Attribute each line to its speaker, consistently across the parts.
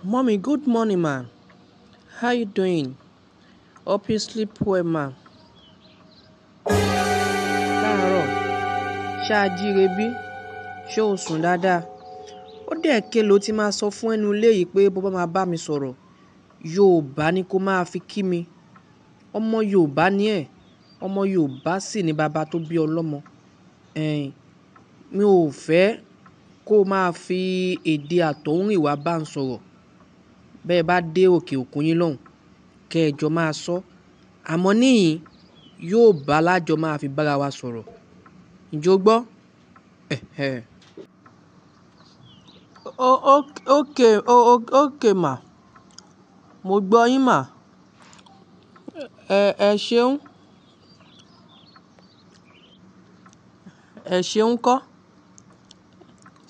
Speaker 1: Mommy, good morning, ma. How you doing? Hope you sleep well, ma. Káàárọ̀, ṣá jíire bí? Ṣé o sùn dáadáa? Ó dẹ̀ ké ló ti máa sọ fún ẹnu ilé yìí pé bó bá máa bá mi sọ̀rọ̀, Yorùbá ni kó máa fi kí mi. Ọmọ Yorùbá ni ẹ́, ọmọ Yorùbá sì ni bàbá tó bí ọlọ́mọ. Ẹ̀n, mi ò fẹ́ kó máa fi èdè àtọ̀húnrìnwá bá ń sọ̀rọ̀. Bẹ́ẹ̀ bá dé òkè òkun yín lọ́hùn, kí ẹ jọ máa sọ. Àmọ́ níyìn, Yorùbá lájọ máa fi bá ara wa sọ̀rọ̀. Ǹjẹ́ o gbọ́? Ẹ̀hẹn. Okay, okay ma. Mo gbọ́ yín mà. Ẹ ṣeun. Ẹ ṣeun kọ́.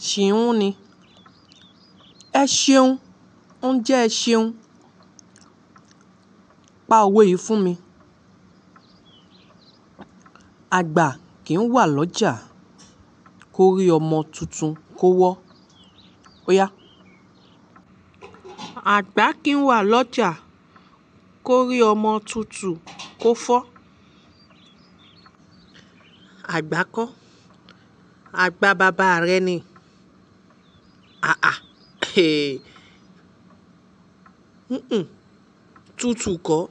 Speaker 1: Ṣìún ni. Ẹ ṣeun. Ó ń jẹ́ ẹ ṣeun. Pa òwe yìí fún mi. Àgbà kì í wà lọ́jà kó rí ọmọ tuntun kó wọ́. Ó yá. Àgbà kì í wà lọ́jà kó rí ọmọ tuntun kó fọ́. Àgbà kọ́. Àgbà bàbá rẹ ni. Àà, Tutù kọ́.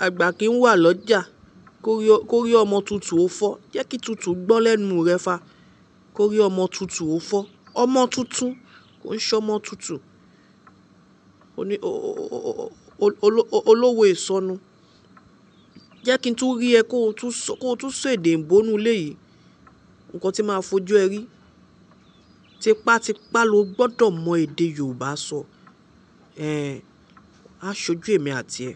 Speaker 1: Àgbà kì í wà lọ́jà kó rí ọmọ tuntun ó fọ́. Jẹ́ kí tutù gbọ́ lẹ́nu rẹ fa. Kó rí ọmọ tuntun ó fọ́. Ọmọ tuntun kò ń ṣọmọ tutù. Olówó ìsọnù. Jẹ́ kí n tún rí ẹ kó tún sọ èdè ìbò nínú ilé yìí. Nǹkan tí máa fojú ẹ rí. Tipátipá lo gbọ́dọ̀ mọ èdè Yorùbá sọ. Ẹ̀n, á ṣojú èmi àti ẹ.